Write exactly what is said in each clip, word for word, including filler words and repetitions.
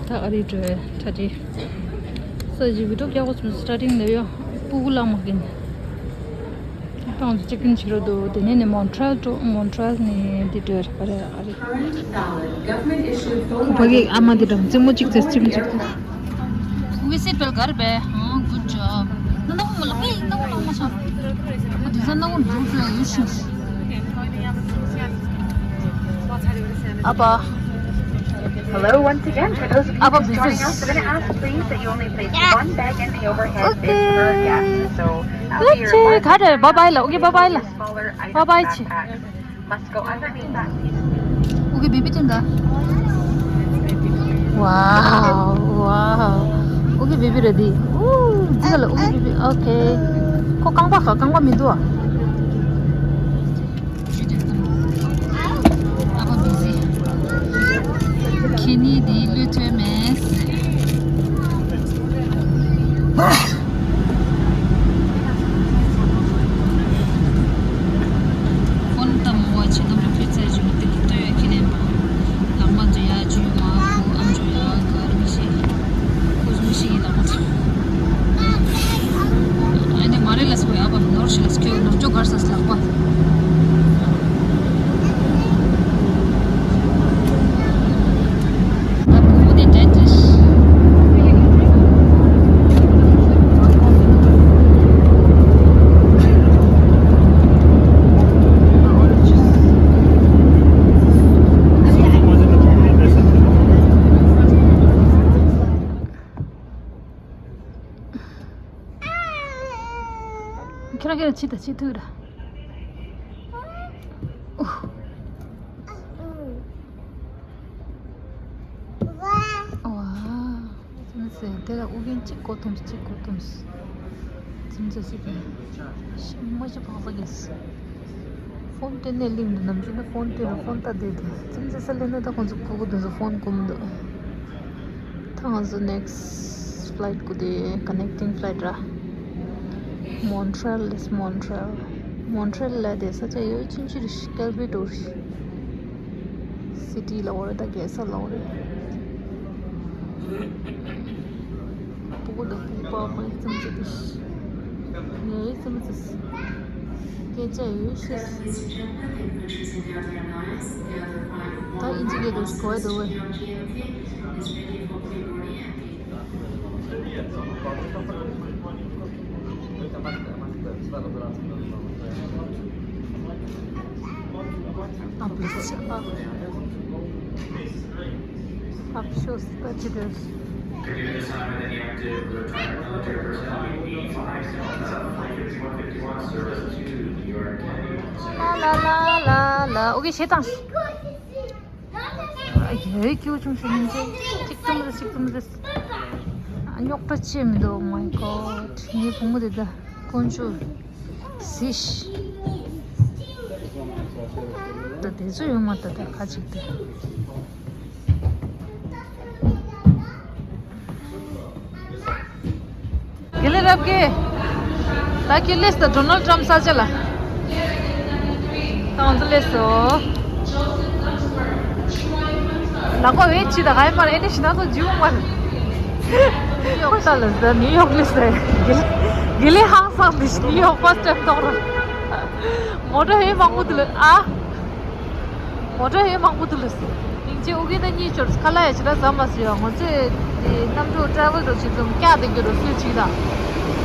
ད་ཨ་རི་འགྲོ་བའི་གྲ་སྒྲིག་ས་ཅིག་བི་ཌིའོ་རྒྱག་དགོས་སོང་། སི་ཊར་ཊིང་ལ་ཡོད། སྤུ་གུ་ལ་མ་གིན། ཏང་ཅིག་ཀིན་བྱེད་རོགས་འདུག་དེ་ནས་ནས་མོན་ཊི་རེལ་འགྲོ། མོན་ཊི་རེལ་ནས་འདི་འགྲོ་ར་ག་རེ་ཨ་རི། ཕ་གི་ཨ་མ་དེ་འགྲམ་རྩེད་མོ་གཅིག་རྩེས་རྩེད་མོ་གཅིག་རྩེས། ཕ་གི་སིཊ་བེལ་ག་རེ་བས། ཧང་། གུཌ་ཇོབ། ན་ན་ཧོ་མ་ལ་བས། ན་ཧོ་ལ་མ་ཤ། ཨ་དེ་ས་ན་ཧོ་འགྲོ་ཤོ་ཡོད་ཤིང་། ཨ་པ། Hello, once again, for those of you joining us, we're gonna ask, please, that you only place one bag in the overhead bin per guest. So, I'll be your last ཆེ་ག་རེ། བཱའི་བཱའི་ལ། ཨོ་ཁེ། བཱའི་བཱའི་ལ། Smaller items བཱའི་བཱའི་ཆེ། Backpack. Must go underneath that seat. ཨོ་ཁེ་བེ་བི་ཅན་ག་ཝའོ། ཝའོ། ཨོ་ཁེ་བེ་བི་རེ་ཌི། ཨུ། ཇི་ག་ལ། ཨོ་ཁེ་བེ་བི། ཨོ་ཁེ། ཁོ་རྐང་པ་ག་རྐང་པ་མི་འདུག་ཨ། ཁེ་ནི་དེ་བློས་ཐོན་མེད། ཧོན་ཏམ་བ་ཆེ་དམ་ར་ཕི་ཚ་ཇུ་ཏི་ཏོ་ཡ་ཁི་ལེན་པ། ལག་པ་འཇུ་ཡ་ཇུ་མ་ཁུ་ཨམ་ཇུ་ཡ་གར་མི་ཤེས། ཁུ་མི་ཤེས་ལག་པ། ཨ་ནི་མ་རེད་ལ་སོ་ཡ་བ་ནོར་ཤི་ལ་སྐྱོ་ནོར་ཅོ་གར་སས་ལག་པ། ད་བུ་མོ་དེ་འདྲ་འདྲ་ཤི། ཁྱེད་རང་ཁྱེད་རང་ཕྱི་ད་ཕྱི་ཐུག་ར། ཨོ། ཝ། ཙི་ཙི་དེ་ལ་ཨུ་རྒྱན་གཅིག་གོ་ཐུམ་གཅིག་གོ་ཐུམ། ཙི་ཙི་ཞིག་གི་ཤི་མ་ཤི་བག་ཟ་གི། ཕོན་སྟེར་ནས་གླིང་དུ་ནམ་རྒྱུན་ནས་ཕོན་སྟེར་ལ་ཕོན་ལྟ་བསྡད་དེ། ཙི་ཙི་ས་ལེ་ནས་ད་ཁོང་ཚོ་ཕྲུ་གུ་དེ་ཚོ་ཕོན་སྐུམ་འདུག་ད་ང་ཚོ་ནེག་སི་ཕ་ལའི་ཊི་སྒུག་དེ། ཀ་ནེག་ཊིང་ཕ་ལའི་ཊི་ར། མོན་ཊི་རེལ་ལས། མོན་ཊི་རེལ། མོན་ཊི་རེལ་ལ་དེ་ས་ཆ་ཡོད་ཆུང་ཆུང་རེད། ཀེ་ལ་བི་ཊོ་རེད། སི་ཊི་ལ་འོ་རེད། ད་རྒྱལ་ས་ལ་འོ་རེད། སྤུ་གུ་དང་སྤུ་གུ་པ་པ་ཙམ་ཙམ་དེ། ངའི་ཙམ་ཙམ་སྐད་ཆ་ཡོད་ཤེས། ད་ཨིན་ཇི་སྐད་དུ་གོ་ཡ་འདུག་བས། ལ་ལ་ལ་ལ་ལ། ཨོ་ཁེ། བྱེད་དང་། ཡོད་སྐྱིད་པོ་བྱུང་ཤག་སྙིང་རྗེ། གཅིག་བཏུམ་རེད། གཅིག་བཏུམ་རེད། རྙོག་དྲ་ཅི་མི་འདུག Oh my God. ངའི་བུ་མོ་དེ་ད་དཀོན་མཆོག་གཟིགས་ཤིག་ད་དེ་ཚོ་ཡོད་མ་ད་ད་ཁ་ཅིག་དེ། དགེ་ལེགས་རབ་རྒྱས། ད་ཁྱེད་སླེབས་སོང་། ཌོ་ནལ་ཊམ་ས་ཆ་ལ། ད་ང་ཚོ་སླེབས་སོང་། ལག་པ་བས་ཕྱི་ད་ག་ཡེ་མ་རེད། ཨེ་ནི་ཤི་ན་ཚོ་འཇིགས་མ་རེད། ཁོ་ས་ལ་ཟ་ནིའུ་ཡོག་སླེབས་སོང་། དགེ་ལེགས། དགེ་ལེགས་ཧང་སངས་ཏེ་ནིའུ་ཡོག་ཕར་སི་ཊེབ་གཏོང་ར། མོ་ཊ་ཧེ་མང་པོ་འདུག་ལ་ཨ། མོ་ཊ་ཧེ་མང་པོ་འདུག་ལ། སྙིང་རྗེ། ཨུ་གི་ད་གཉིད་ཤོར། ཁ་ལག་ཡ་ཇི་ལྟར་ཟ་མ་ཟེར་ཡ། ང་ཚོས་དེ་གནམ་གྲུ་ཊེ་རེ་ཝལ་འགྲོ་བྱེད་དུས་སྐྱག་དེ་གྱུར་རོ་སུས་བྱེད་ད།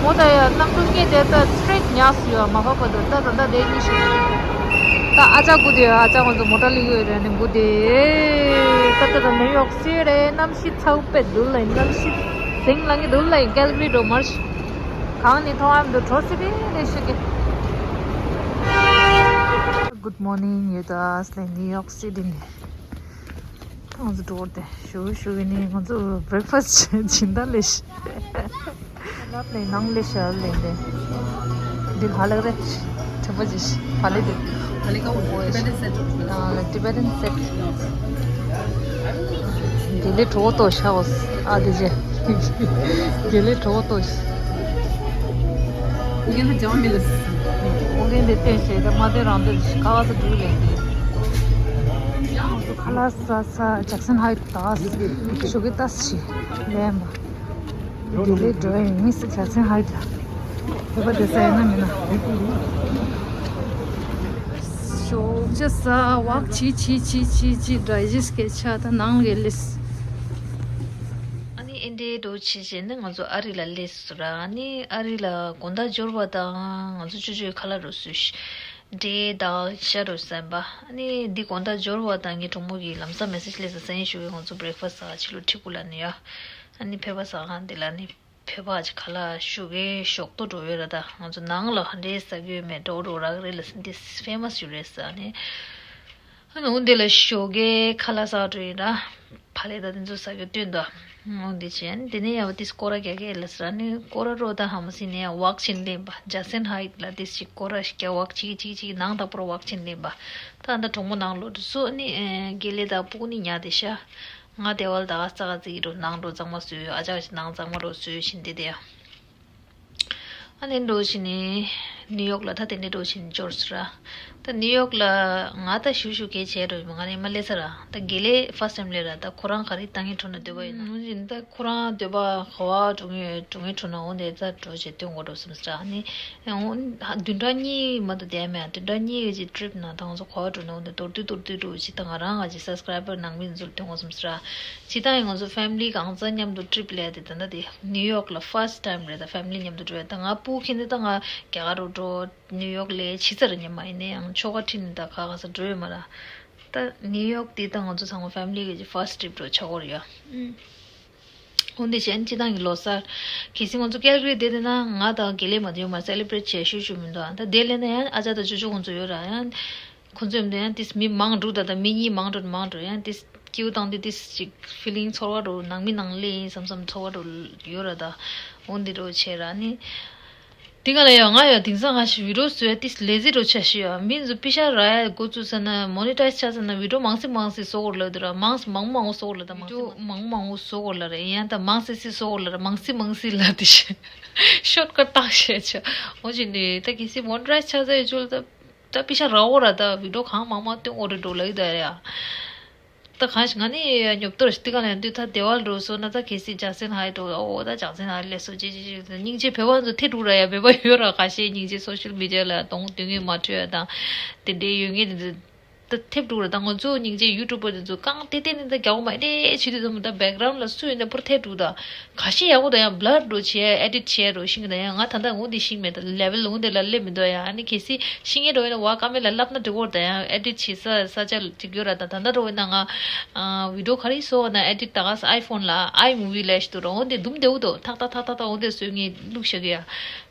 མོ་ད་ཡ་གནམ་གྲུ་སྔས་དེ་ད་སི་ཊེ་རེ་ཊི་ཉག་སུ་ཡ་མ་ཧོ་པ་ད་ད་ད་ད་དེ་གཉིད་ཤོར། ད་ཨ་ཅག་སྒུག་དེ་ཡ། ཨ་ཅག་ང་ཚོ་མོ་ཊ་ལི་གོ་རེ་ནི་སྒུག་དེ། ད་ད་ད་ནིའུ་ཡོག་སི་ཊི་རེད། གནམ་གཤིས་ཚ་བོ་དཔེ་འདུག་ལ། གནམ་གཤིས་ཟིང་ལངས་ཀྱི་འདུག་ལ། ཀེ་ལ་གྷ་རི་འགྲོ་མར་ཤི། གང་ནས་མཐོང་ཡ་མི་འདུག་འགྲོ་སི་རེད་རེད་ཤི་གི། Good morning, ཡོད་ད་སི་ལེ་ནིའུ་ཡོག་སི་ཊི་ནས། ང་ཚོ་འགྲོ་དེ་ཞུ་ཞུ་གི་ནི་ང་ཚོ་བྷི་རེག་ཕ་སི་ཊི་བྱིན་ད་ལེ་ཤི། ལབ་ལེ་ནང་ལེ་ཤ་ལེ་ལེ། འདི་ཧ་ལག་རེད། དྲི་པ་ཇི་ཤི་ཧ་ལེ་འདི། ཧ་ལེ་ཀ་འོ་ཊི་བེ་ཊན་སེ་ཊི། ཨ་ཊི་བེ་ཊན་སེ་ཊི། དགེ་ལེགས་གྲོགས་ཏོ་ཤ་འོ། ཨ་དེ་ཇེ། དགེ་ལེགས་གྲོགས་ཏོ་ཤ། ཨུ་རྒྱན་ལ་ལྗང་མི་ལ། ཨུ་རྒྱན་དེ་བསྟན་ཤེས་ད་མ་བསྟན་རང་བསྟན་ཤི་ཁ་བ་ས་འགྲུལ་ལེ་འདི། ཁ་ལག་ཟ་ས་ཇག་སན་ཧའིཊ་ད་ཞོགས་ཀས་ཏ་ཞིག་ལེན་པ། དེ་ལས་འགྲོ་ཡ་ཡིན་ས་ཇག་སན་ཧའིཊ་ལ། བོད་པ་དེ་ས་ཡིན་ན་མིན་ན། ཞོགས་ཇ་ཟ་ཝག་བྱེད་བྱེད་བྱེད་བྱེད་བྱེད་ཌའི་ཇེ་སི་ཊི་གི་ཆ་ད་ནང་གི་ལིས། ཨ་ནི་ཨེ་འདྲའི་འགྲོ་བྱེད་བྱེད་ནས་ང་ཚོ་ཨ་རི་ལ་སླེབས་སོང་ར། ཨ་ནི་ཨ་རི་ལ་དགོང་དག་འབྱོར་བ་དང་ང་ཚོ་ཅོ་ཅོའི་ཁ་ལག་རུ་བཟོས་ཤི། འབྲས་དང་ཤ་རུ་ཟན་པ། ཨ་ནི་འདི་དགོང་དག་འབྱོར་བ་དང་ངའི་གྲོགས་མོ་གིས་ལམ་སང་མེ་སེ་ཇི་སླེབས་ས་སང་ཉིན་ཞུ་གི་ང་ཚོ་བྷི་རེག་ཕ་སི་ཟ་ཆི་ལུ་ཁྲི་ཀུ་ལ་ནི་ཡ། ཨ་ནི་ཕེ་བ་ཟ་ཁང་འདི་ལ་ནི་ཕེ་བ་ཅི་ཁ་ལག་ཞུ་གི་ཞོགས་ཏོ་འགྲོ་ཡོད་ར། ད་ང་ཚོ་ནང་ལ་ཧ་འདྲའི་ཟ་གི་ཡོད་མེད་འགྲོ་རོགས་རག་རེད་ལ་སི་འདི་ཕེ་མ་སི་ཞུ་རེད་ཟ་ནི། ཨ་ནི་འོ་འདི་ལ་ཞོགས་ཀས་ཁ་ལག་ཟ་འགྲོ་ཡིན་ར། ཕ་ལས་ད་དེ་ཚོ་ཟ་རྒྱུ་སྟོན་ད། འོ་འདི་བྱས་ནས་དེ་ནས་ཡང་བ་དེ་སྐོར་ར་རྒྱག་གི་ལ་ཟ་ནི་སྐོར་ར་རོ་ད་ཧ་མ་སི་ནས་ཡང་ཝག་ཕྱིན་ལེན་པ་ཇག་སན་ཧའིཊ་ལ་དེ་ཞིག་སྐོར་ར་ཞིག་རྒྱག་ཝག་ཅིག་ཅིག་ཅིག་ནང་དང་པོར་ཝག་ཕྱིན་ལེན་པ། ད་ད་གྲོགས་མོ་ནང་ལོགས་སུ་ནི་དགེ་ལེགས་དང་སྤུ་གུ་ནི་ཉལ་བསྡད་ཤག་ང་དེ་བ་ལ་ད་ག་ས་ག་ཙིག་རོ་ནང་འགྲོ་གཙང་མ་བཟོས་ཨ་ཅག་ཞིག་ནང་གཙང་མ་རོ་བཟོས་བཞིན་བསྡད་དེ་ཡ། ཨ་ནི་འགྲོ་བཞིན་ནི་ནིའུ་ཡོག་ལ་ད་དེ་འདྲའི་འགྲོ་བཞིན་འབྱོར་སོང་ར། ད་ནིའུ་ཡོག་ལ་ང་ད་ཞུ་ཞུ་གལ་ཆེ་འགྲོ་ང་ནི་མ་སླེབས་ས་ར། ད་དགེ་ལེགས་ཕར་སི་ཊའིམ་སླེབས་ར། ད་ཁོ་རང་ག་རེ་ད་ངའི་འགྲོ་ན་འདོད་པ་ཡིན་ན་ད་ཁོ་རང་འདོད་པ་ག་བ་འགྲོ་ངེས་འགྲོ་ངེས་འགྲོ་ན་འོ་འདི་ད་འགྲོ་བྱེད་སྟོན་དགོས་འགྲོ་བསམ་སོང་ར། ཨ་ནི་འོ་བདུན་ཕྲག་གཉིས་མ་གཏོགས་བསྡད་མེད། བདུན་ཕྲག་གཉིས་ཀྱི་ཊི་རིབ་ནང་ད་ང་ཚོ་ག་བ་འགྲོ་ན་འོ་འདི་མདོར་བསྡུས་མདོར་བསྡུས་འགྲོ་བྱེད་ད་ང་རང་ང་ཅི་སབ་སི་ཀ་རའི་བར་ནང་མི་ཚོར་སྟོན་དགོས་བསམ་སོང་ར། ཇི་ལྟར་ཡང་ང་ཚོ་ཕེ་མི་ལི་གང་ཚང་མཉམ་དུ་ཊི་རིབ་སླེབས་ཏེ་ད་ལྟ་དེ་ནིའུ་ཡོག་ལ་ཕར་སི་ཊའིམ་རེད། ད་ཕེ་མི་ལི་མཉམ་དུ་འགྲོ་ཡ། ད་ང་སྤུ་གུ་ཁྱེར་ནས་ད་ང་རྒྱ་གར་རུ་འགྲོ། ནིའུ་ཡོག་ལ་ཕྱི་ཚར་ཉི་མ་ཡིན་ནའི་ཡང་ཆོ་ག་ཁྲིད་ནས་ད་ག་ག་ས་འགྲོ་ཡོད་མ་ར། ད་ནིའུ་ཡོག་དེ་ད་ང་ཚོ་ཚང་མ་ཕེ་མི་ལི་གི་ཕར་སི་ཊི་ཊི་རིབ་འགྲོ་ཆོག་གི་རེད་ཡ། འོན་ཏེ་གཞན་སྤྱི་བཏང་གི་ལོ་གསར་གལ་སྲིད་ང་ཚོ་ཀལ་ག་རི་བསྡད་དེ་ན་ང་དང་དགེ་ལེགས་མ་དེ་ཡོད་མ་སེ་ལི་བྷི་རེཊ་བྱས་ཤུལ་ཤུལ་མི་འདུག་ད་དེ་ལས་ན་ཡང་ཨ་ཅག་དང་ཅོ་ཅོ་ཁོང་ཚོ་ཡོད་ར། ཡང་ཁོང་ཚོ་ཡོད་མ་ད་ཡང་ཏིས་མི་མང་འགྲོ་ད་ད་མི་གཉིས་མང་འགྲོ་མང་འགྲོ་ཡང་ཏིས་སྐྱིད་པོ་བཏང་དེ་ཏིས་ཅིག་ཕི་ལིང་ཚོར་བ་འགྲོ་ནང་མི་ནང་ལས་ཡིན་བསམ་བསམ་ཚོར་བ་འགྲོ་ཡོད་ར། ད་འོ་འདི་འགྲོ་བྱས་ར་ནི། དེ་ག་ལ་ཡང་ང་ཡང་དེང་སང་ང་ཞིག་བི་ཌིའོ་བཟོ་ཡ་ཏིས་ལེ་ཛི་འགྲོ་ཆ་ཞིག་ཡོད། མི་ཚོ་པི་ཤ་རག་ཡ་འགོ་བཙུགས་ས་ན་མོ་ནི་ཊའིཛ་ཆགས་ས་ན་བི་ཌིའོ་མང་སེ་མང་སེ་བཟོ་དགོས་ལབ་འདུག་ར། མང་མང་མང་བོ་བཟོ་དགོས་ལབ་ད་མང་སེ་མང་མང་བོ་བཟོ་དགོས་ལབ་རེད། ཡང་ད་མང་སེ་སེ་བཟོ་དགོས་ལབ་ར། མང་སེ་མང་སེ་ལབ་དེ་ཤོཊ་ཀཊ་བཏགས་བཤད་ཆ། འོ་ཅི་ནི་ད་གལ་སྲིད་མོ་ནི་ཊའིཛ་ཆགས་ས་ཡོད་ཆོག་ལ་ད། ད་པི་ཤ་རག་འོ་ར། ད་བི་ཌིའོ་གང་མང་མང་སྟོན་འོ་རེད་འགྲོ་ལབ་ཀྱི་ད་རེད་ཡ། ད་གང་ཞིག་ང་ནི་ཉོབ་ཏོ་རེ་ཞིག་ཏི་ག་ལ་ཡང་དུས་ད་དེ་བ་འགྲོ་སོང་ན་ད་གལ་སྲིད་ཇག་སན་ཧའིཊ་འགྲོ་འོ་ད་ཇག་སན་ཧའིཊ་སླེབས་སོང་ཅི་ཅི་ཅི་སྙིང་རྗེ་བོད་པ་ཚོ་ཐེ་འགྲོ་ར་ཡ། བོད་པ་ཡོད་ར་ཁ་ཤས་སྙིང་རྗེ་སོ་ཤལ་མི་ཌི་ཡ་ལ་གཏོང་དུས་ངན་མ་འཕྲོད་ཡ་དང་དེ་འདྲའི་ཡོད་ངེས་དེ་ཚོ་ད་ཐེབས་འགྲོ་ར། ད་ང་ཚོ་སྙིང་རྗེ་ཡུ་ཊུབ་པར་དེ་ཚོ་རྐང་ཏེ་ཏེ་ནི་ད་རྒྱག་མ་རེད་བྱེད་དུས་ད་མོ་ད་བེག་གྷ་རའུན་ཌ་ལ་སུ་ཡོད་ན་པུར་ཐེབས་འགྲོ་ད། ཁ་ཤས་ཡག་པོ་དང་ཡང་བྷི་ལར་འགྲོ་བྱས་ཨེ་ཌིཊ་བྱས་རོ་ཤིང་གི་དང་ཡང་ང་ད་ལྟ་འོང་དེ་ཤིང་མེད་ད་ལེ་ཝལ་འོང་དེ་ལ་སླེབས་མི་འདུག་ཡ། ཨ་ནི་གལ་སྲིད་ཤིང་ངེ་འགྲོ་ཡིན་ན་བ་ཀ་མེ་ལ་བསླབ་ན་འགྲིག་གོ་ར། ད་ཡང་ཨེ་ཌིཊ་བྱེད་ས་ས་ཆ་ཅིག་ཡོད་ར། ད་ད་ལྟ་འགྲོ་ཡིན་ན་ང་ཨ་བི་ཌིའོ་ག་རེ་བཟོ་བ་ན་ཨེ་ཌིཊ་ད་ག་ས་ཨའི་ཕོན་ལ་ཨའི་མུ་ཝི་ལབ་ཞིག་འདུག་ར། འོང་དེ་དུམ་བདེ་བོ་འདུག་ཐག་ཐག་ཐག་ཐག་ཐག་འོང་དེ་བཟོས་ངེས་བླུགས་བཞག་གི་ཡ།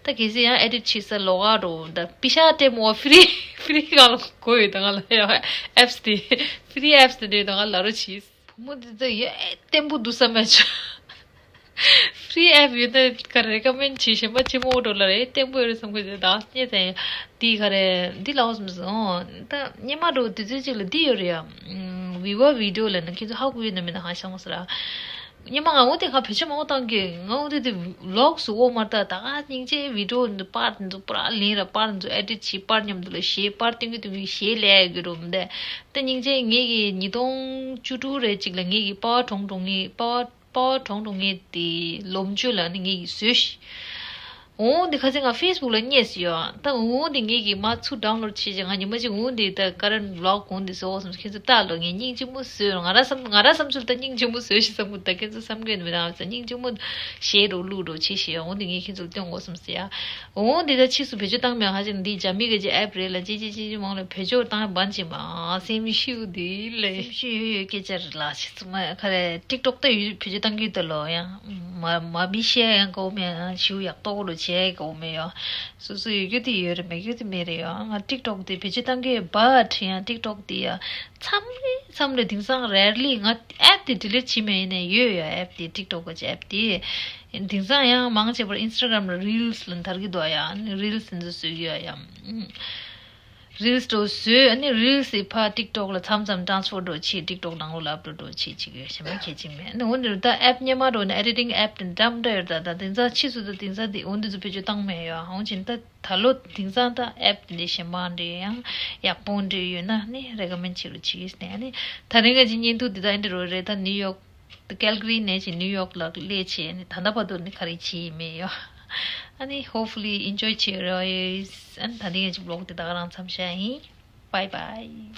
ད་གལ་སྲིད་ཡང་ཨེ་ཌིཊ་བྱེད་ས་ལོགས་ཀ་འགྲོ་ད་པི་ཤ་སྤྲད་མོ་ཧྥི་རི་ཧྥི་རི་ག་ལ་གོ་ཡོད་ད་ང་ལ་ཡ་ཨེབ་སི་དེ་ཧྥི་རི་ཨེབ་སི་དེ་འདྲས་ད་ང་ལ་རོ་བྱིས། བུ་མོ་འདི་ཚོ་ཡ་བརྟན་པོ་འདུག་བསམ་མེད་ཆོག་ཧྥི་རི་ཨེབ་ཡོད་ན་ག་རེ་རེ་ཀ་མེན་ཌ་བྱེད་གཞན་པ་ཆེན་མོ་འགྲོ་ལ་རེད། བརྟན་པོ་ཡོད་རེད་བསམ་གི་ད་སྙད་དེ་འདི་ག་རེ་འདི་ལའོ་བསམ་སོང་། ད་སྙེ་མ་འགྲོ་དུས་ཚོད་ཅིག་ལ་འདི་ཡོད་རེད་ཡ། བི་བ་བི་ཌིའོ་ལ་ན་ཁྱེད་ཚོ་ཧ་གོ་ཡོད་ན་མེད་ན་ཧ་ཤང་མ་སོ་ར། སྙེ་མ་ང་འོ་དེ་ཁ་བེད་སྤྱོད་མང་པོ་བཏང་གི་ང་འོ་དེ་དེ་ལོག་སུ་འོ་མ་ད་ད་ག་སྙིང་རྗེ་བི་ཌིའོ་འདི་པར་འདི་ཚོ་པར་ལེན་ར་པར་འདི་ཚོ་ཨེ་ཌིཊ་བྱེད་པར་མཉམ་དུ་ལ་གཞས་པར་སྟོན་གི་སྟོན་གི་གཞས་ལས་གི་རུ་མི་འདས། ད་སྙིང་རྗེ་ངེད་ཀྱི་ཉིས་སྟོང་བཅུ་དྲུག་རེ་གཅིག་ལ་ངེད་ཀྱི་པ་ཕ་གྲོངས་གྲོངས་ངེད་པ་ཕ་པ་ཕ་གྲོངས་གྲོངས་ངེད་དེ་ལོ་མཆོད་ལ་ནི་ངེད་ཀྱིས་བཟོས་ཤི། འོང་འདི་ཁ་སང་ང་ཕེ་སི་བུག་ལ་རྙེད་སི་ཡོད། ད་འོང་འདི་ངེད་ཀྱིས་མ་ཚུར་ཌའུན་ལོཌ་བྱེད་ཅིག་ང་ཉི་མ་གཅིག་འོང་འདི་ད་ཀ་རན་བི་ལོག་འོང་འདི་བཟོ་བསམ་ཁྱེད་ཚོ་ལྟ་ལོ། ངས་སྙིང་རྗེ་མོ་བཟོས་ང་ར་བསམ་ང་ར་བསམ་ཚུལ་ད་སྙིང་རྗེ་མོ་བཟོས་ཤི་བསམ་གི་ད་ཁྱེད་ཚོ་བསམ་གི་མི་རང་བསམ་སྙིང་རྗེ་མོ་བཞེས་རོགས་བླུག་རོགས་བྱེད་ཤི་ཡོད། འོང་འདི་ངས་ཁྱེད་ཚོ་ལ་སྟོན་དགོས་བསམ་སི་ཡ། འོ་འདི་ད་ཕྱིས་སུ་བེད་སྤྱོད་བཏང་མེད་ཧ་ཅང་འདི་རྒྱ་མི་གི་ཅི་ཨེབ་རེད་ལ་ཅི་ཅི་ཅི་ཅི་མང་ལ་བེད་སྤྱོད་བཏང་བན་ཅི་མ་སེམས་ཤིའུ་འདི་ལས་སེམས་ཤིའུ་ཡོད་སྐད་ཆ་རེད་ལ་ཕྱི་ཚུ་མ་ཁ་རེ་ཊིག་ཊོག་ད་ཡོད་བེད་སྤྱོད་བཏང་གི་ཡོད་ད་ལོ་ཡང་མ་མ་བི་ཤེ་ཡང་གོ་མེད་ཤིའུ་ཡག་ཏོག་ལོ་བྱེད་གོ་མེད་ཡོ་སོ་སོ་ཡོད་རྒྱུ་དེ་ཡོད་རེད་མེད་རྒྱུ་དེ་མེད་རེད་ཡོ་ང་ཊིག་ཊོག་དེ་བེད་སྤྱོད་བཏང་གི་ཡོད་བཊ་ཡང་ཊིག་ཊོག་དེ་ཡ་མཚམས་རེ་མཚམས་རེ་དེང་སང་རེར་ལི་ང་ཨེབ་དེ་ཌི་ལིཊ་བྱེད་མེད་ཡིན་ནས་ཡོད་ཡོ་ཨེབ་དེ་ཊིག་ཊོག་གི་ཨེབ་དེ། དེང་སང་ཡང་མང་ཆེ་བར་ཨིན་སི་ཊ་གྷ་རམ་ལ་རིལ་སི་ལ་དར་གི་འདུག་ཡ། ཨ་ནི་རིལ་སི་འདི་བཟོ་གི་ཡོད་ཡ། ཨུམ། རིལ་སི་འགྲོ་བཟོས། ཨ་ནི་རིལ་སི་ཕར་ཊིག་ཊོག་ལ་མཚམས་མཚམས་ཊ་རན་སི་ཕར་འགྲོ་བྱེད། ཊིག་ཊོག་ནང་ལོགས་ལ་ཨབ་ལོཌ་འགྲོ་བྱེད་བྱེད་ཀྱི་ཡོད། གཞན་པ་གལ་ཆེ་མེད། ཨ་ནི་འོ་འདི་རུ་ད་ཨེབ་སྔོན་མ་འགྲོ་ནས་ཨེ་ཌི་ཊིང་ཨེབ་དེ་འདྲ་འདྲ་ཡོད། ད་ད་དེང་སང་ཕྱིས་སུ་ད་དེང་སང་དེ་འོ་འདི་ཚོ་བེད་སྤྱོད་བཏང་མེད་ཡོད། འོན་ཀྱང་ད་ད་ལོ་དེང་སང་ད་ཨེབ་དེ་འདྲ་གཞན་པ་འདྲ་ཡང་ཡག་པོ་འདྲ་ཡོད་ན་ནི་རེ་ཀོ་མེན་ཌི་བྱེད་རོགས་བྱེད་ཟེར་ནས། ཨ་ནི་ད་རིང་ག་ཅིག་བརྙན་ཐུང་འདི་ད་ཨེ་འདྲ་རོ་རེད། ད་ནིའུ་ཡོག་ད་ཀལ་ག་རི་ནས་ཅིག་ནིའུ་ཡོག་ལ་སླེབས་བྱས་ནི་ད་ལྟ་བར་དུ་ནི་ག་རེ་བྱས་མེད་ཡོད། ཨ་ནི་ཧོབ་ཕུ་ལི་ཨེན་ཇོའི་བྱེད་རོགས། ཨ་ནི་ད་ཐེངས་ཀྱི་བི་ལོག་དེ་ད་ག་རང་མཚམས་བཞག་ཡིན། Bye bye.